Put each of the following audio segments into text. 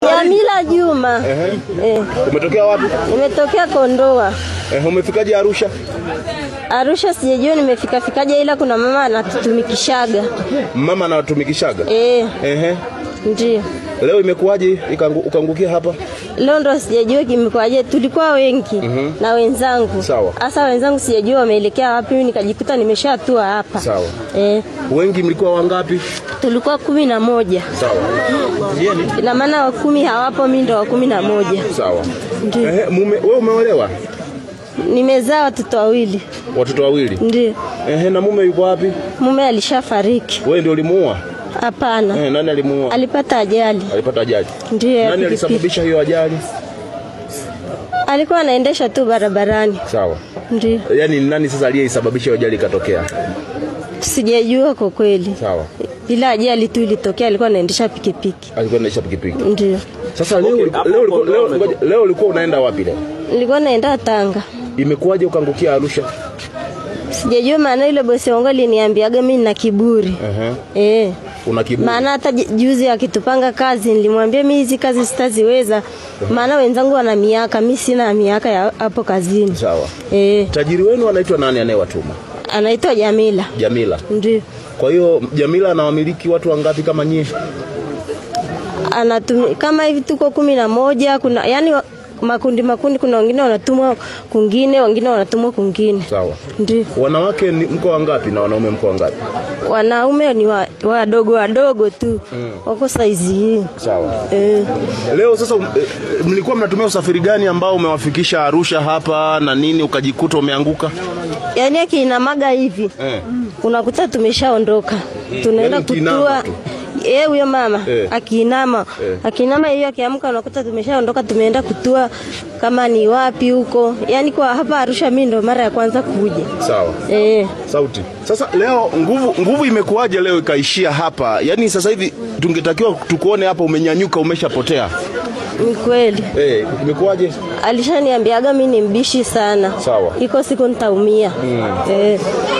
Jamila Juma. Umetokea wapi? Nimetokea Kondoa. Umefikaje Arusha? Arusha sijajua nimefika fikaje, ila kuna mama anatutumikishaga. Mama anawatumikishaga? Ndio. Leo imekuwaje ukaangukia hapa? Leo ndo sijajua kimekuwaje, tulikuwa wengi na wenzangu. Sasa wenzangu sijajua wameelekea wapi, mimi nikajikuta nimeshatua hapa. Sawa. Wengi mlikuwa wangapi? Tulikuwa 11. Sawa. Ina maana wa 10 hawapo, mimi ndo wa 11. Sawa. Mume wewe umeolewa? Nimezaa watoto wawili. Watoto wawili? Ndio. Na mume yuko wapi? Mume alishafariki. Wewe ndio ulimuua? Hapana. Nani alimuua? Alipata ajali. Alipata ajali. Ndio. Nani alisababisha hiyo ajali? Alikuwa anaendesha tu barabarani. Sawa. Ndio. Yaani nani sasa aliyeisababisha hiyo ajali ikatokea? Sijajua kwa kweli. Sawa. Ila ajali tu ilitokea, alikuwa anaendesha pikipiki. Alikuwa anaendesha pikipiki. Ndio. Sasa leo ulikuwa unaenda wapi leo? Nilikuwa naenda Tanga. Imekuwaje ukaangukia Arusha? Sijajua, maana ile bosi wangu aliniambiaga mimi nina kiburi. Una kiburi. Maana hata juzi akitupanga kazi nilimwambia mimi hizi kazi sitaziweza. Maana wenzangu wana miaka, mimi sina miaka ya hapo kazini. Sawa. Tajiri wenu anaitwa nani anayewatuma? Anaitwa Jamila. Jamila. Ndio. Kwa hiyo Jamila anawamiliki watu wangapi kama nyie? Anatumia kama hivi tuko 11, kuna yani makundi makundi, kuna wengine wanatumwa kwingine, wengine wanatumwa kwingine. Sawa. Ndio. Wanawake ni mko wangapi na wanaume mko wangapi? Wanaume ni wadogo wadogo tu. Wako size hii. Sawa. Leo sasa mlikuwa mnatumia usafiri gani ambao umewafikisha Arusha hapa na nini ukajikuta umeanguka? Yaani akiinamaga hivi. Unakuta tumeshaondoka. Tunaenda yaani kutua. Huyo mama akiinama, akiinama hiyo akiamka unakuta tumeshaondoka, tumeenda kutua kama ni wapi huko. Yaani kwa hapa Arusha mimi ndo mara ya kwanza kuja. Sawa. Sauti. Sasa leo nguvu imekuwaje leo ikaishia hapa? Yaani sasa hivi tungetakiwa tukuone hapa umenyanyuka umeshapotea. Ni kweli. Imekuwaje? Alishaniambiaga mimi ni mbishi sana. Sawa. Iko siku nitaumia.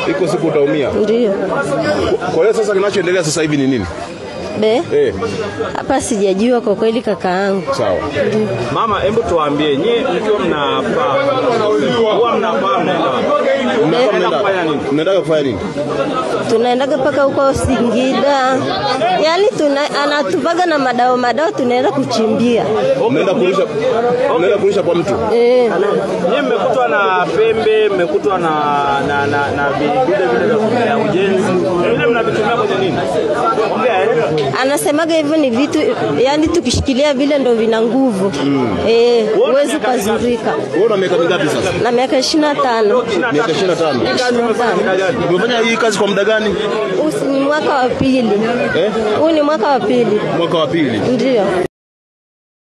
Iko siku utaumia. Ndio. Kwa hiyo sasa kinachoendelea sasa hivi ni nini? Hapa sijajua kwa kweli kakaangu. Sawa. Mama, hebu tuambie nyie mkiwa mnapaa huwa mnapaa mnaenda wapi? Mnaenda kufanya nini? Tunaenda mpaka huko Singida. Yaani anatupaga na madao tunaenda kuchimbia. Mnaenda kulisha kwa mtu? Nyie mmekutwa na pembe, mmekutwa na vidude vile vya ujenzi. Vile mnavitumia kwenye nini? Ongea. Anasemaga hivyo ni vitu, yani tukishikilia vile ndo vina nguvu. Huwezi kuzurika. Wewe una miaka mingapi sasa? Na miaka 25. Miaka 25. Umefanya hii kazi kwa muda gani? Huu ni mwaka wa pili. Huu ni mwaka wa pili. Mwaka wa pili. Ndio.